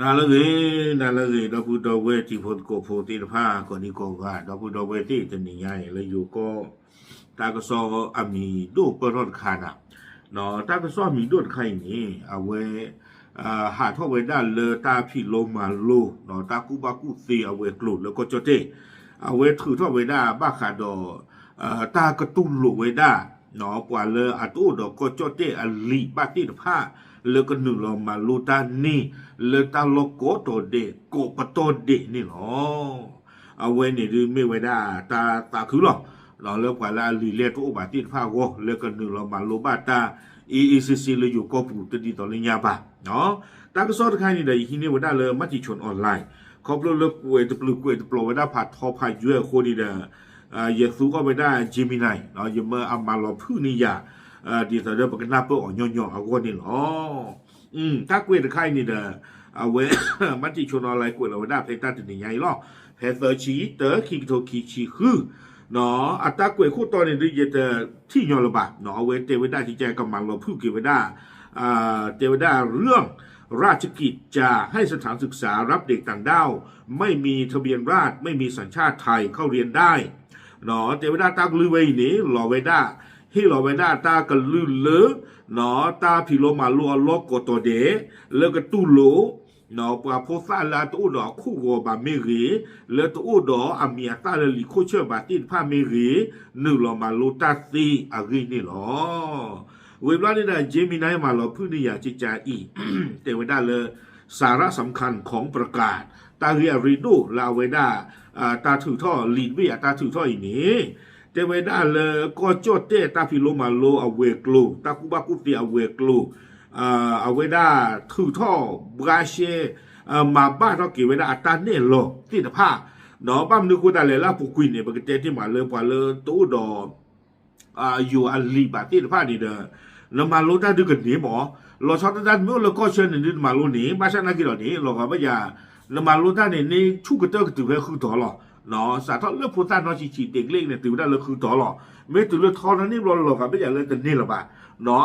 နၤလၢအဂ့ၤ, နၤလၢအဂ့ၤ, ဒီပုၢ်ဒီဝဲၢ်တံၤဖိသကိးဖိသ့ၣ်တဖၣ် ကိးဒံကိးဂၤ, ဒီပုၢ်ဒီဝဲၢ်သ့ၣ်တနံၤညါအံၤ လၢယိၤကီၢ် တၢ်ကစီၣ်အမံၤဒိၣ်ပၢၢ်ထီၣ်တခါန့ၣ်, တၢ်ကစီၣ်အမံၤဒိၣ်တခါအံၤန့ၣ် အဝဲ ဟးထီၣ်ဝဲဒၣ်လၢတၢ်ဖံးလိမၤလိ တၢ်ကူၣ်ဘၣ်ကူၣ်သ့အဝဲၤကျိၤလၢကီၢ်ကၠီၣ်တဲၣ်, အဝဲထုးထီၣ်ဝဲဒၣ်ဘၣ်ဃးဒီး တၢ်ကတူၢ်လိာ်ဝဲဒၣ် ပှၤလၢအတအိၣ်ဒီးကီၢ်ကၠီၣ်တဲၣ်အလံာ်ဘၣ်သ့ၣ်တဖၣ် လၢကနုာ်လီၤမၤလိတၢ်န့ၣ် လၢတၢ်လီၢ်ကိးတီၤဒဲး ကိးပတီၢ်ဒဲးန့ၣ်လီၤ. အဝဲန့ၣ်ဒုးမ့ၢ်ဝဲဒၣ်တၢ်သးခုလီၤ. လၢပှၤလၢအလံာ်လဲၢ်တအိၣ်ဘၣ်သ့ၣ်တဖၣ်အဂီၢ် လၢကနုာ်လီၤမၤလိဘၣ်တၢ် အ့အ့စ့စ့လၢယိၤကီၢ်ပူၤ တဒ်သိးလၢညါဘၣ်. တၢ်ကစီၣ်တခါန့ၣ်ဒီး ယဟံးန့ၢ်ဝဲဒၣ်လၢ Matichon Online ခီဖျိလၢကွဲးတပျုာ်ကွဲးတပျီၤဝဲဒၣ်ဖးထီဖးယွဲၢ်အဃိန့ၣ်ဒီး ယသူအီၤဝဲဒၣ် Gemini ယမၢအမၤလီၤဖုၣ်န့ၢ်ယၤ ဒ်သိးဒီးပကနၢ်ပၢၢ်အီၤညီညီအဂီၢ်န့ၣ်လီၤ. တၢ်ကွဲးတခါအံၤန့ၣ်ဒီး အဝဲ Matichon Online ကွဲးလီၤဝဲဒၣ်ဖဲတၢ်တနံၤညါအံၤလီၤ. ဖဲသၢဆံတၢ ခံကထိခံဆံဃု အတၢ်ကွဲးခိၣ်တီန့ၣ်ဒုး ယတထံၣ်ညီလၢၤဘၣ်. အဝဲတဲဝဲဒၣ်ကကဲကမၤလီၤဖုၣ်က့ၤဝဲဒၣ် တဲဝဲဒၣ် เรื่องราชกิจจะให้สถานศึกษารับเด็กต่างด้าวไม่มีทะเบียนราษฎร์ไม่มีสัญชาติไทยเข้าเรียนได้ တဲဝဲဒၣ်တၢ်ကလုၢ်ဝဲအံၤန့ၣ် လီၤဝဲဒၣ် ဟ့ၣ်လီၤဝဲဒၣ်တၢ်ကလုၢ်လၢ တၢ်ဖံးလိမၤလိအလီၢ်ကိးတီၤဒဲး လၢကတူၢ်လိာ် ပှၤဖိသၣ်လၢအတအိၣ်ဒီးအခိၣ်ဂီၤဘၣ်မ့ၢ်ဂ့ၤ, လၢတအိၣ်ဒီးအမံၤအသၣ်လၢလံာ်ခိၣ်ဆၢၣ်ဘၣ်သ့ၣ်တဖၣ်မ့ၢ်ဂ့ၤ, နုာ်လီၤမၤလိတၢ်သ့အဂ့ၢ်န့ၣ်လီၤ. ဝံၤဘျီန့ၣ်ဒီး Gemini မၤလီၤဖုၣ်န့ၢ်ယၤကကးအံၤ တဲဝဲဒၣ်လၢ สาระสำคัญของประกาศ တၢ်ဂ့ၢ်အရ့ဒိၣ်လၢအဝဲဒၣ် တၢ်ထုးထီၣ်လံာ်တဘ့ၣ်အတၢ်ထုးထီၣ်အံၤန့ၣ် တဲဝဲဒၣ်လၢကီၢ်ကၠီၣ်တဲၣ်တၢ်ဖံးလိမၤလိအဝဲၤကျိၤ တၢ်ကူၣ်ဘၣ်ကူၣ်သ့အဝဲၤကျိၤ အဝဲဒၣ်ထုးထီၣ် ဘှါရှဲ မၤဘၣ်ထီၣ်က့ၤဝဲဒၣ်အတၢ်နဲၣ်လီၤသ့ၣ်တဖၣ် ဒီးဘၣ်မနုၤအဃိသတးလဲၣ်လၢအပူၤကွံာ်န့ၣ် ပကတဲတ့ၢ်မးလၢပှၤလၢတအိၣ်ဒီး ယိၤအလံာ်ဘၣ်သ့ၣ်တဖၣ်န့ၣ်ဒီး နမၤလိတၢ်ဒုးကန့ၢ်မး, လီၤဆီဒၣ်တၢ်နမ့ၢ်အိၣ်လၢကီၢ်ဆၢန့ၣ်ဒုးနမၤလိန့ၣ် ဘၣ်ဆၣ်နာ်က့ၤဒီးန့ၣ် လီၤဂာ်ဘၣ်ယၤ နမၤလိတၢ်န့ၣ် န့ၢ်ဆူၣ်ကတၢၢ်ကတုၤဖဲဃုတီၤလီၤ. စးထီၣ်လၢဖိသၣ်နီၢ်ဆံးဆံးဒ့ကလ့ၣ်န့ၣ် တုၤဝဲဒၣ်လၢဃုတီၤလီၤ. မ့ၢ်တုၤလၢထီထီၣ်န့ၣ်ဘျီလီၤဂာ်ဘၣ်ယၤလၢတန့ၢ်လၢၤဘၣ်.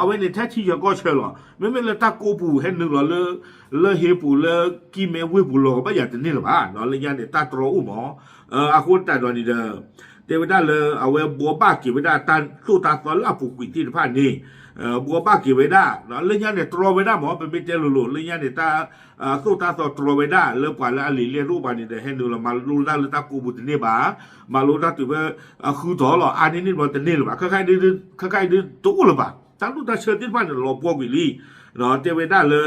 အဝဲန့ၣ်ထဲထံယီၤကီၢ်ဆၢလီၤ. မ့မ့ၢ်လၢတၢ်ကိးပူၤဟဲနုာ်လီၤလၢ လၢဟ့ပူၤလၢကံၢ်မဲဝ့ၢ်ပူၤလီၤဂာ်ဘၣ်ယၤတန့ၢ်လၢၤဘၣ်. လၢညါန့ၣ် တၢ်တြီအိၣ်မး အဃိသတးဒီးန့ၣ်ဒီး တဲဝဲဒၣ်လၢအဝဲဘှီဘၣ်က့ၤဝဲဒၣ်တၢ်သိၣ်တၢ်သီလၢအပူၤကွံာ်သ့ၣ်တဖၣ်န့ၣ် ဘှီဘၣ်က့ၤဝဲဒၣ် လၢညါန့ၣ်တြီဝဲဒၣ်မး ပမ့ၢ်တဲလိၤလိၤ လၢညါန့ၣ် တၢ်သိၣ်တၢ်သီတြီဝဲဒၣ် လၢပှၤလၢအလံာ်လဲၢ်တအိၣ်ဘၣ်န့ၣ်ဒီး ဟဲနုာ်လီၤမၤလိတၢ်လၢတၢ်ကိးပူၤတန့ၢ်ဘၣ်, မၤလိတၢ်တုၤဖဲ ဃုတီၤလီၤ အါန့ၢ်န့ၣ်ဘျီတန့ၢ်လၢၤဘၣ်. ခဲခါအံၤဒုးတအိၣ်လၢၤဘၣ်. တၢ်ဒူၣ်တၢ်ဆၢသ့ၣ်တဖၣ်န့ၣ် လီၤပှီၢ်ကွံာ်လံ. တဲဝဲဒၣ်လၢ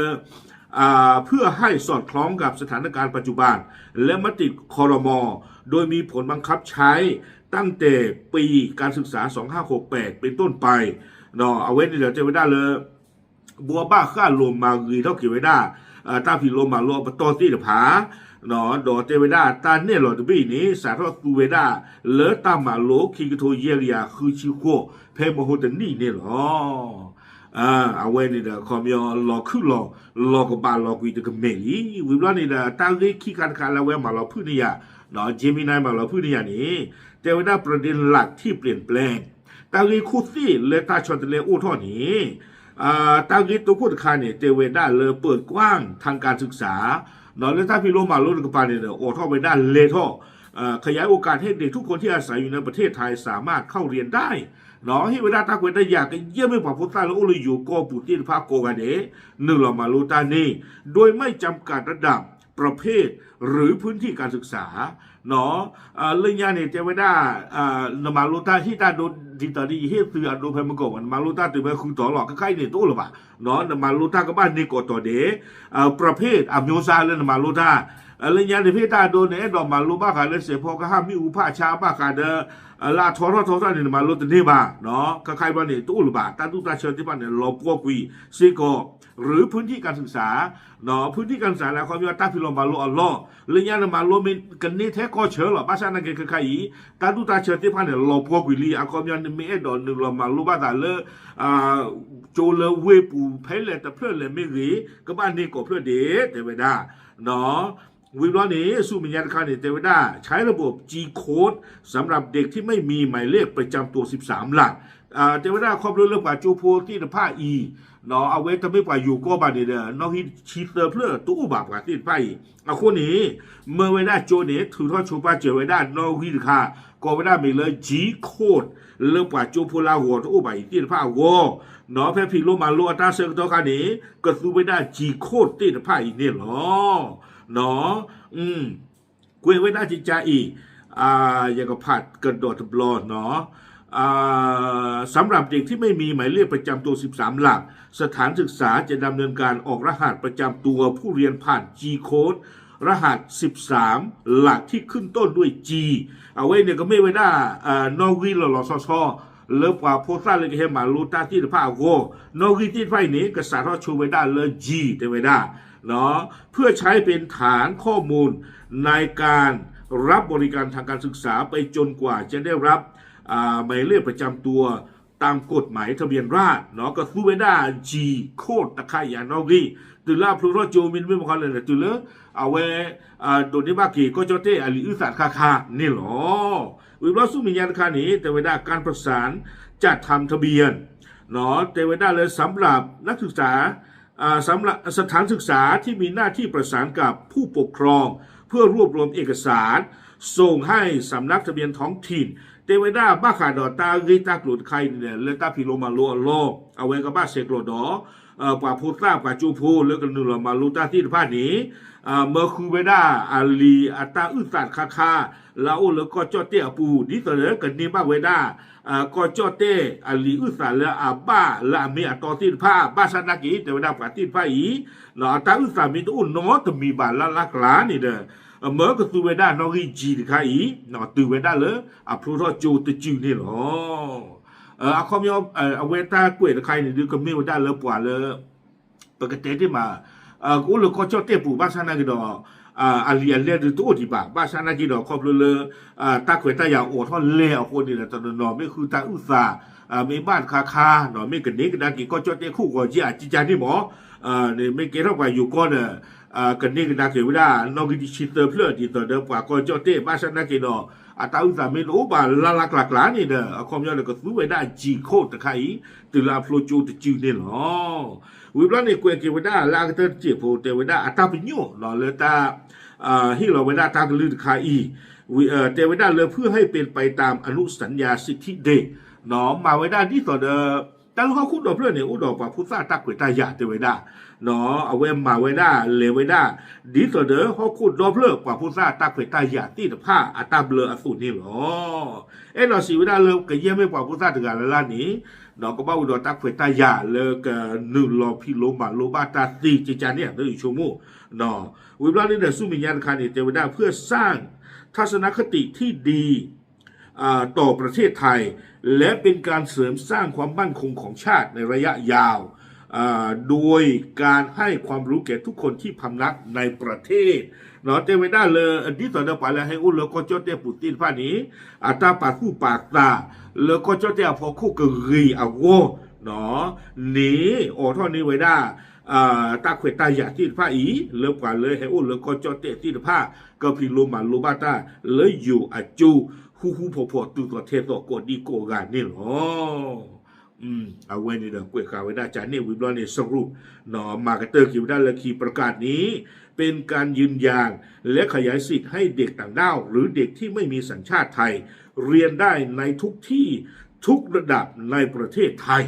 เพื่อให้สอดคล้องกับสถานการณ์ปัจจุบันและมติ ครม. โดยมีผลบังคับใช้ตั้งแต่ปีการศึกษา สองห้าหกแปด เป็นต้นไป အဝဲန့ၣ်ဒီးတဲဝဲဒၣ်လၢ ဘှီဘၣ်ဃၣ်လိာ်မၤဂ့ၤထီၣ်က့ၤဝဲဒၣ် တၢ်ဖံးလိမၤလိအပတီၢ်သ့ၣ်တဖၣ် ဒီးတဲဝဲဒၣ်တၢ်နဲၣ်လီၤတဘ့ၣ်အံၤန့ၣ် စးထီၣ်သူဝဲဒၣ်လၢတၢ်မၤလိခံကထိယဲၢ်ကယၤဃုဆံဃိး ဖဲမဟိတနံၣ်န့ၣ်လီၤ. အဝဲန့ၣ်ဒီးခီပညီလီၤခုၣ်လီၤ လီၤကဘၣ်လီၤကွံာ်တကမဲာ်လံ. ဝံၤဘျီန့ၣ်ဒီး တၢ်ဂ့ၢ်ခံခါတခါလၢအဝဲမၤလီၤဖုၣ်န့ၢ်ယၤ Gemini မၤလီၤဖုၣ်န့ၢ်ယၤန့ၣ် တဲဝဲဒၣ် ประเด็นหลักที่เปลี่ยนแปลง တၢ်ဂ့ၢ်ခိၣ်သ့ၣ်လၢတၢ်ဆီတလဲအိၣ်ထီၣ်န့ၣ် တၢ်ဂ့ၢ်တိခိၣ်တခါန့ၣ် တဲဝဲဒၣ်လၢ เปิดกว้างทางการศึกษา လၢတၢ်ဖံးလိမၤလိတကပၤန့ၣ်ဒီး အိးထီၣ်ဝဲဒၣ်လဲၤထီၣ် ขยายโอกาสให้เด็กทุกคนที่อาศัยอยู่ในประเทศไทยสามารถเข้าเรียนได้ ဟ့ၣ်ဝဲဒၣ်တၢ်ခွဲးတၢ်ယာ်ကယဲၢ်မ့ၢ်ပှၤဖိသၣ်လၢအိၣ်လၢယိၤကီၢ်ပူၤသ့ၣ်တဖၣ်ကိးဂၤဒဲး နုာ်လီၤမၤလိတၢ်န့ၣ် โดยไม่จำกัดระดับ ประเภท หรือพื้นที่การศึกษา လၢညါန့ၣ် တဲဝဲဒၣ် နမၤလိတၢ်ဟ့ၣ်တၢ်ဒိ ဒ်သိးဒီးယဟ့ၣ်သုအဒိဖဲမုၢ်ဂီၢ်မး နမၤလိတၢ်တုၤဖဲဃုတီၤလီၤ. ခဲခါအံၤန့ၣ် တအိၣ်လၢၤဘၣ်. နမၤလိတၢ်ကဘၣ်န့ၢ်ကိးတီၤဒဲး ประเภท အမျိုးအစား လၢနမၤလိတၢ် လၢညါန့ၣ် ဖဲတၢ်အဒိန့ၣ် အဲၣ်ဒိးမၤလိဘၣ်ဃးလၢစဲးဖီကဟၣ် မ့ၣ်အူဖးဆါဘၣ်ဃးဒီး လၢအထီထီၣ်ထီထီၣ်န့ၣ် နမၤလိတန့ၢ်ဘၣ်. ခဲခါအံၤဘျီန့ၣ် တအိၣ်လၢၤဘၣ်. တၢ်ဒူၣ်တၢ်ဆၢသ့ၣ်တဖၣ်န့ၣ် လီၤပှီၢ်ကွံာ်စ့ၢ်ကီး หรือพื้นที่การศึกษา พื้นที่การศึกษา လၢအခီပညီတၢ်ဖံးလိမၤလိအလီၢ် လၢညါန့ၣ်မၤလိမ့ၢ်ကန့ၢ်ထဲကီၢ်ဆၢလီၤ. ဘၣ်ဆၣ်နာ်က့ခဲခါအံၤ တၢ်ဒူၣ်တၢ်ဆၢသ့ၣ်တဖၣ်န့ၣ် လီၤပှီၢ်ကွံာ်လံ. အခီပညီန့ၣ်မ့ၢ်အဲၣ်ဒိးနုာ်လီၤမၤလိဘၣ်သးလၢ ကၠိလၢဝ့ၢ်ပူၤဖဲလဲၣ်တဖျၢၣ်လဲၣ်မ့ၢ်ဂ့ၤ ကဘၣ်န့ၢ်ကိးဖျၢၣ်ဒဲး တဲဝဲဒၣ် ဝံၤဘျီန့ၣ် ဆူမဲာ်ညါတခါန့ၣ် တဲဝဲဒၣ် ใช้ระบบ G code สำหรับเด็กที่ไม่มีหมายเลขประจำตัว สิบสาม หลัก တဲဝဲဒၣ် ခီဖျိလၢပှၤကၠိဖိသ့ၣ်တဖၣ်အံၤ အဝဲတမ့ၢ်ပှၤယိၤကီၢ်ဘၣ်န့ၣ်ဒီး နီၣ်ဂံၢ်ဆံသၢဖျၢၣ်တအိၣ်ဘၣ်ပှၤသ့ၣ်တဖၣ်အံၤ အဃိန့ၣ် မၢဝဲဒၣ်ကၠိန့ၣ် ထုးထီၣ်ဆိပာ်စၢၤဝဲဒၣ်နီၣ်ဂံၢ်တခါ ကိးဝဲဒၣ်မ့ၢ်လၢ G code လၢပှၤကၠိဖိလၢအဂီၤတအိၣ်ဘၣ်အံၤသ့ၣ်တဖၣ်အဂီၢ် ဖဲဖံးလိမၤလိအတၢ်ဆၢကတီၢ်ခါန့ၣ် ကသူဝဲဒၣ် G code သ့ၣ်တဖၣ်အံၤန့ၣ်လီၤ. ကွဲးဝဲဒၣ်ကကါအံၤ ယကဖးကဒီးတဘျီနီၤ สำหรับเด็กที่ไม่มีหมายเลขประจำตัว สิบสาม หลัก สถานศึกษาจะดำเนินการออกรหัสประจำตัวผู้เรียนผ่าน G code รหัส สิบสาม หลักที่ขึ้นต้นด้วย G အဝဲန့ၣ်ကမ့ၢ်ဝဲဒၣ် နီၣ်ဂံၢ်လီၤလီၤဆီဆီ လၢပှၤဖိသၣ်လၢကဟဲမၤလိတၢ်သ့ၣ်တဖၣ်အဂီၢ် နီၣ်ဂံၢ်သ့ၣ်တဖၣ်အံၤန့ၣ် ကစးထီၣ်ဆိဝဲဒၣ်လၢ G တဲဝဲဒၣ် เพื่อใช้เป็นฐานข้อมูล ในการรับบริการทางการศึกษาไปจนกว่าจะได้รับ หมายเลขประจำตัวตามกฎหมายทะเบียนราษฎร์ ကသူဝဲဒၣ် G code တခါအံၤအနီၣ်ဂံၢ် တုၤလၢအဖျိထီၣ်ကၠိမ့တမ့ၢ်ဘၣ်ခီလဲၣ်န့ၣ် တုၤလၢ အဝဲ ဒိးန့ၢ်ဘၣ်က့ၤကီၢ်ကၠီၣ်တဲၣ်အလံာ်အုၣ်သးတခါခါန့ၣ်လီၤ. ဝံၤဘျီဆူမဲာ်ညါတခါန့ၣ် တဲဝဲဒၣ် การประสานจัดทำทะเบียน တဲဝဲဒၣ်လၢ สำหรับนักศึกษา สำหรับสถานศึกษาที่มีหน้าที่ประสานกับผู้ปกครอง เพื่อรวบรวมเอกสารส่งให้สำนักทะเบียนท้องถิ่น တဲဝဲဒၣ်ဘၣ်ဃးဒီးတၢ်ဂ့ၢ်တၢ်ကျိၤတခါအံၤန့ၣ် လၢတၢ်ဖံးလိမၤလိအလီၢ် အဝဲကဘၣ်ဆဲးကျိးဒီး ပှၤဖိသၣ်ပှၤကၠိဖိလၢကနုာ်လီၤမၤလိတၢ်သ့ၣ်တဖၣ်န့ၣ် မၢဃုဝဲဒၣ်အလံာ်အတၢ်အုၣ်သးတခါခါ လၢအအိၣ်လၢကီၢ်ကၠီၣ်တဲၣ်အပူၤ ဒ်သိးလၢကန့ၢ်ဘၣ်ဝဲဒၣ် ကီၢ်ကၠီၣ်တဲၣ်အလံာ်အုၣ်သးလၢအဘၣ်လၢအမ့ၢ်အတီသ့ၣ်တဖၣ် ဘၣ်ဆၣ်နာ်က့ တဲဝဲဒၣ်ပှၤသ့ၣ်တဖၣ်အံၤ အတၢ်အုၣ်သးမ့ၢ်တအိၣ်နီတမံၤဘၣ်လၢ်လၢ်ကျါန့ၣ်ဒီး မၢကသူဝဲဒၣ်နီၣ်ဂံၢ် G တခါအံၤ တုၤဝဲဒၣ်လၢအဖျိထီၣ်ကၠိတစုန့ၣ်လီၤ. အခီပညီ အဝဲတၢ်ကွဲးတခါအံၤန့ၣ်ဒုး ကမ့ၢ်ဝဲဒၣ်လၢပှၤလၢ ပကတဲတ့ၢ်မး ကအိၣ်လၢကီၢ်ကၠီၣ်တဲၣ်ပူၤ ဘၣ်ဆၣ်နာ်က့ဒီး အလံာ်အလဲၢ်ဒုးတအိၣ်ဒံးဘၣ် ဘၣ်ဆၣ်နာ်က့ဒီး ခီဖျိလၢ တၢ်ခွဲးတၢ်ယာ်အိးထီၣ်လဲၢ်အဃိန့ၣ်ဒီး တနီၤနီၤမ့ၢ်ဃုတၢ်အုၣ်သး မ့ၢ်ဘၣ်တခါခါ မ့ၢ်ကန့ၢ်ကဒါက့ၤကီၢ်ကၠီၣ်တဲၣ်ခိၣ်ဂီၤက့အကကါန့ၣ်မး မ့ၢ်ကဲထီၣ်ပှၤယိၤကီၢ်ဒီး ကန့ၢ်ကဒါက့ၤဝဲဒၣ် နီၣ်ဂံၢ်တဆံသၢဖျၢၣ် ဒ်သိးဒီးပှၤကီၢ်ကၠီၣ်တဲၣ် ဘၣ်ဆၣ်နာ်က့ဒီး အတၢ်အုၣ်သးမ့ၢ်တအိၣ်ဘၣ်လၢ်လၢ်ကျါကျါန့ၣ်ဒီး အခီပညီဒီးကသူဝဲဒၣ် G code တခါအံၤ တုၤလၢအဖျိကၠိတစုန့ၣ်လီၤ. ဝံၤဘျီန့ၣ် ကွဲးက့ၤဝဲဒၣ်လၢအကတၢၢ်တစဲးဖိ တဲဝဲဒၣ်အတၢ်ပညိၣ်လၢတၢ် ဟ့ၣ်လီၤဝဲဒၣ်တၢ်ကလုၢ်တခါအံၤ တဲဝဲဒၣ်လၢ เพื่อให้เป็นไปตามอนุสัญญาสิทธิเด็ก မၤဝဲဒၣ်ဒ်သိးဒီး တၢ်လၢဟီၣ်ခိၣ်ဒီဖျၢၣ်န့ၣ် အိၣ်ဒီးပှၤဖိသၣ်တၢ်ခွဲးတၢ်ယာ်တဲဝဲဒၣ် အဝဲမၤဝဲဒၣ်လဲၤဝဲဒၣ် ဒ်သိးဒီးဟီၣ်ခိၣ်ဒီဖျၢၣ်ပှၤဖိသၣ်တၢ်ခွဲးတၢ်ယာ်သ့ၣ်တဖၣ်အတၢ်ဘျၢအသိးန့ၣ်လီၤ. အဲၣ်ဒိးစံးဝဲဒၣ်လၢကယဲၢ်မ့ၢ်ပှၤဖိသၣ်တဂၤလၢ်လၢ်န့ၣ် ကဘၣ်အိၣ်ဒီးတၢ်ခွဲးတၢ်ယာ်လၢကနုာ်လီၤဖံးလိမၤလိဘၣ်တၢ်သ့ကကါန့ၣ် အသးဆိကမိၣ် ဝံၤဘျီန့ၣ်ဒီးဆူမဲာ်ညါတခါန့ၣ် တဲဝဲဒၣ် เพื่อสร้างทัศนคติที่ดี ต่อประเทศไทย และเป็นการเสริมสร้างความมั่นคงของชาติในระยะยาว โดยการให้ความรู้แก่ทุกคนที่พำนักในประเทศ တဲဝဲဒၣ်လၢ ဒ်သိးဒီးပှၤလၢဟဲအိၣ်လၢကီၢ်ကၠီၣ်တဲၣ်ပူၤသ့ၣ်တဖၣ်န့ၣ် အတၢ်ပာ်သူၣ်ပာ်သး လၢကီၢ်ကၠီၣ်တဲၣ်အဖီခိၣ်ကဂ့ၤအဂီၢ် န့ၣ် အိးထီၣ်န့ၢ်ဝဲဒၣ် တၢ်ခွဲးတၢ်ယာ်သ့ၣ်တဖၣ်အံၤ လၢပှၤလၢဟဲအိၣ်လၢကီၢ်ကၠီၣ်တဲၣ်သ့ၣ်တဖၣ် ကဖံးလိမၤလိဘၣ်တၢ်လၢယိၤအကၠိ ဃူဃူဖိးဖိးတုၤသိးထဲသိးကိးဒံကိးဂၤန့ၣ်လီၤ. အဝဲန့ၣ်ဒီးကွဲးဃာ်ဝဲဒၣ်ကန့ၣ်ဝံၤဘျီန့ၣ် สรุป မၤကတၢၢ်က့ၤဝဲဒၣ်လၢခံ ประกาศนี้ เป็นการยืนยันและขยายสิทธิ์ให้เด็กต่างด้าวหรือเด็กที่ไม่มีสัญชาติไทยเรียนได้ในทุกที่ทุกระดับในประเทศไทย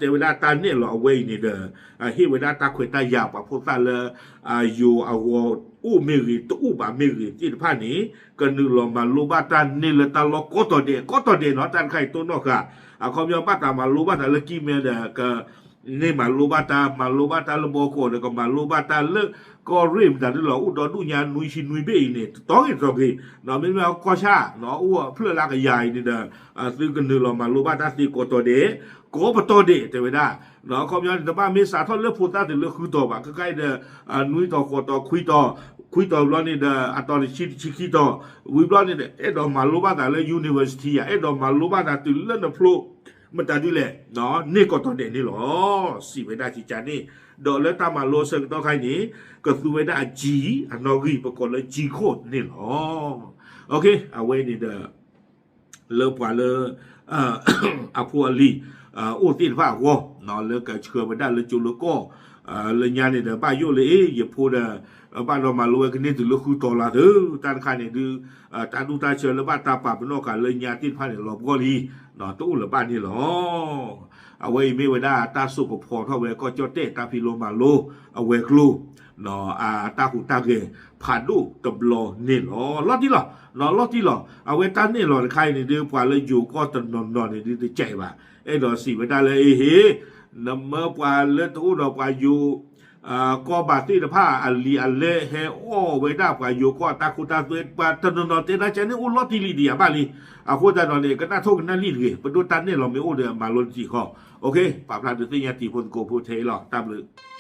တဲဝဲဒၣ်တၢ်နဲၣ်လီၤအဝဲအံၤန့ၣ်ဒီး ဟ့ၣ်ဝဲဒၣ်တၢ်ခွဲးတၢ်ယာ်ပှၤဖိသၣ်လၢ ယိၤအဂီၤအိၣ်မ့ၢ်ဂ့ၤ တအိၣ်ဘၣ်မ့ၢ်ဂ့ၤသ့ၣ်တဖၣ်န့ၣ် ကနုာ်လီၤမၤလိဘၣ်တၢ်န့ၢ်လၢတၢ်လီၢ်ကိးတီၤဒဲးကိးတီၤဒဲးနီၤ တၢ်တခါအံၤတိၢ်နီၣ်ဃာ် အခီပညီဘၣ်သးမၤလိဘၣ်သးလၢကံၢ်မဲဒီး က န့ၢ်မၤလိဘၣ်တၢ် မၤလိဘၣ်တၢ်လၢဘီကီးဒီး ကမၤလိဘၣ်တၢ်လၢကီၢ်ရ့ၣ်မတၤဒ်လီၤ အိၣ်ဒီဒူၣ်ညါနွံဆံနွံဘ့ၣ်အံၤန့ၣ် တတီၤဂ့ၤတတီၤဂ့ၤ မ့မ့ၢ်ကီၢ်ဆၣ် အိၣ်အဖျၢၣ်လၢကယၤအံၤန့ၣ်ဒီး သုကနုာ်လီၤမၤလိဘၣ်တၢ်သ့ကိးတီၤဒဲး ကိးပတီၢ်ဒဲးတဲဝဲဒၣ် အခီပညီန့ၣ် တဘၣ်မ့ၢ်စးထီၣ်လၢဖိသၣ်တုၤလၢဃုတီၤဘၣ် ခဲခါအံၤဒီး နွံတီၤဃိးတီၤခွံတီၤ ခွံတီၤဘျီန့ၣ်ဒီး အတီၤတဆံတဆံခံတီၤ ဝံၤဘျီန့ၣ်ဒီး အဲၣ်ဒိးမၤလိဘၣ်သးလၢ university ယၤ အဲၣ်ဒိးမၤလိဘၣ်သးတုၤလၢနဖျိ မတၤဒုလဲၣ်, န့ၢ်ကီၢ်တီၤဒဲးန့ၣ်လီၤ. စံးဝဲဒၣ်ကကန့ၣ်, ဒီးလၢတၢ်မၤလိအဆၢကတီၢ်ခါအံၤန့ၣ် ကသူဝဲဒၣ်အ G အနီၣ်ဂံၢ် ပကိးလၢ G code န့ၣ်လီၤ. အဝဲန့ၣ်ဒီး လၢပှၤလၢ အဖိအလံၤ အိၣ်သ့ၣ်တဖၣ်အဂီၢ် လၢကဆှၢဝဲဒၣ်လၢကၠိလၢကီၢ် လၢညါန့ၣ်ဒီး ဘၣ်ယိၣ်လၢအ့ ယဖိဒီး ဘၣ်ဒီးမၤလိဝဲကန့ၢ်တုၤလၢဃုတီၤလီၤသု, တၢ်တခါန့ၣ်ဒုး တၢ်ဒူၣ်တၢ်ဆၢလၢဘၣ်တၢ်ပာ်ပနီၣ်ဃာ်လၢညါသ့ၣ်တဖၣ်န့ၣ် လီၤပှီၢ်လံ တအိၣ်လၢၤဘၣ်န့ၣ်လီၤ. အဝဲအံၤမ့ၢ်ဝဲဒၣ်တၢ်စိာ်ကဖီထီၣ်ဝဲကီၢ်ကၠီၣ်တဲၣ်တၢ်ဖံးလိမၤလိအဝဲၤကျိၤ အတၢ်ဟူးတၢ်ဂဲၤဖးဒိၣ်တဘျီန့ၣ်လီၤ. လီၤတံၢ်လီၤ, လီၤတံၢ်လီၤ. အဝဲတၢ်နဲၣ်လီၤတခါအံၤန့ၣ်ဒုး ပှၤလၢယိၤကီၢ်တနီၤနီၤန့ၣ်ဒုးတကဲဘၣ်. အဲၣ်ဒိးစံးဝဲဒၣ်လၢအ့ဟ့ နမၢပှၤလၢတအိၣ်ဒီးပှၤယိၤ ကီၢ်ဘၣ်သ့ၣ်တဖၣ်အလံာ်အလဲၢ် ဟဲအီၣ်ဝဲဒၣ်ပှၤယိၤကီၢ်အတၢ်ခိတၢ်သွဲ ပှၤတနီၤနီၤတဲဒၣ်ကန့ၣ်အိၣ်လီၤတံၢ်လံဒံးယၤဘၣ်လံ. အဃိသတးဒီးန့ၣ် ကနၣ်ထိၣ်ကနၣ်လံၣ်တဂ့ၤ, ပဒိၣ်တၢ်နဲၣ်လီၤမ့ၢ်အိၣ်ဒီးမၤလိတံၢ်ဃီ. ပာ်ဖျါဒုးသ့ၣ်ညါတံၤဖိသကိးဖိထဲအံၤလီၤ. တၢ်ဘျုး